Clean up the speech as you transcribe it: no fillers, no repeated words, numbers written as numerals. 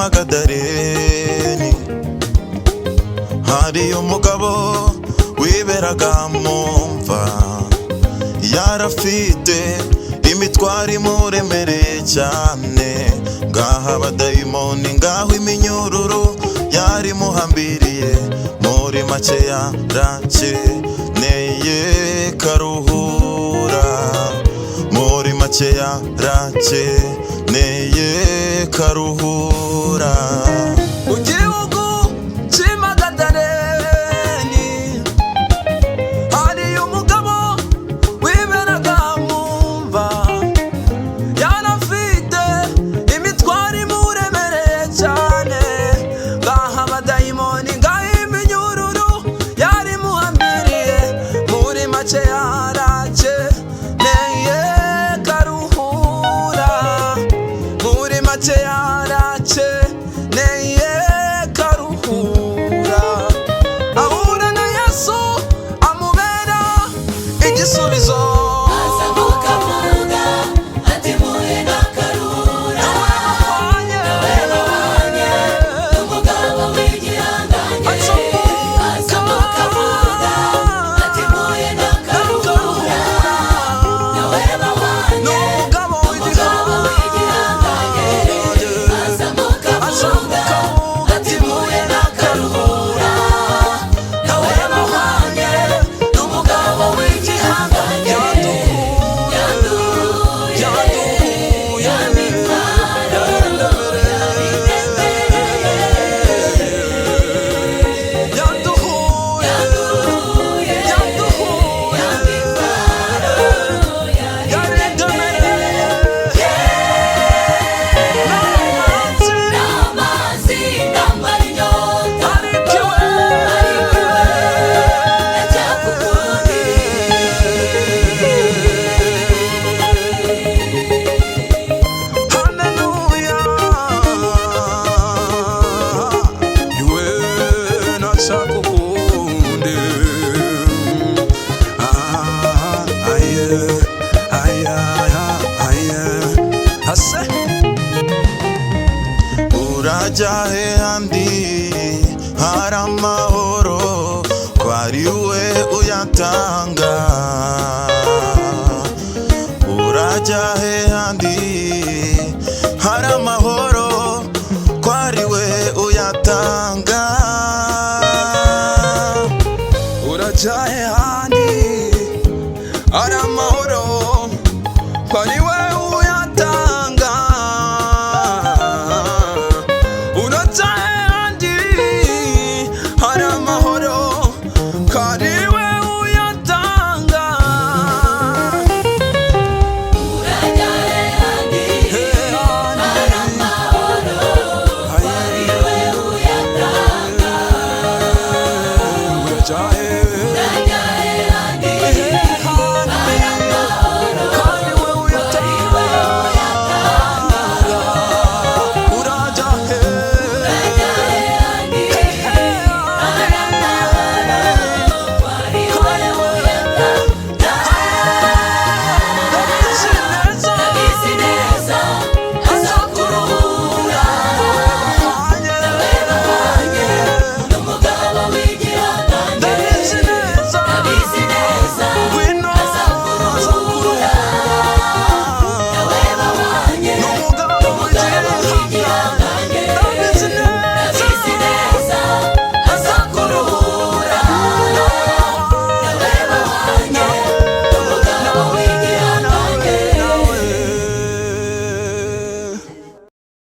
cy'Imagadareni hari umugabo wiberaga mu mva, yarafite imitwaro imuremereye cyane. Ngaho abadayimoni, ngaho iminyururu yari muhambiriye, muri make yarakeneye karuhura, muri make yarakeneye karuhura. Mu gihugu cy'Imagadareni hari umugabo wiberaga mu mva, yarafite imitwaro imuremereye cyane. Ngaho abadayimoni, ngaho iminyururu yari muhambiriye, muri make yarakeneye karuhura, muri make yarakeneye karuhura. Ahura na Yesu, amubera igisubizo. Azamuka avuga ati mpuye na Karura, nawe babanye n'umugabo w'igihangange. Azamuka avuga ati mpuye na Karura, nawe babanye n'umugabo n'umugabo w'igihangange. Azamuka avuga ati mpuye na Karura, nawe babanye n'umugabo w'igihangange. Yanduye ya mitwaro yariremereye, yanduhuye, yanduye yanduhuye ya mitwaro yariremereye. N'amazi ndamara inyota, ariko iwe, ariko iwe ndacyakukundi. Haleluya, iwe nashaka ukundi. Ah, aye, aye, aye, ase. Urajya he handi hari amahoro, ko ari we uyatanga? Urajya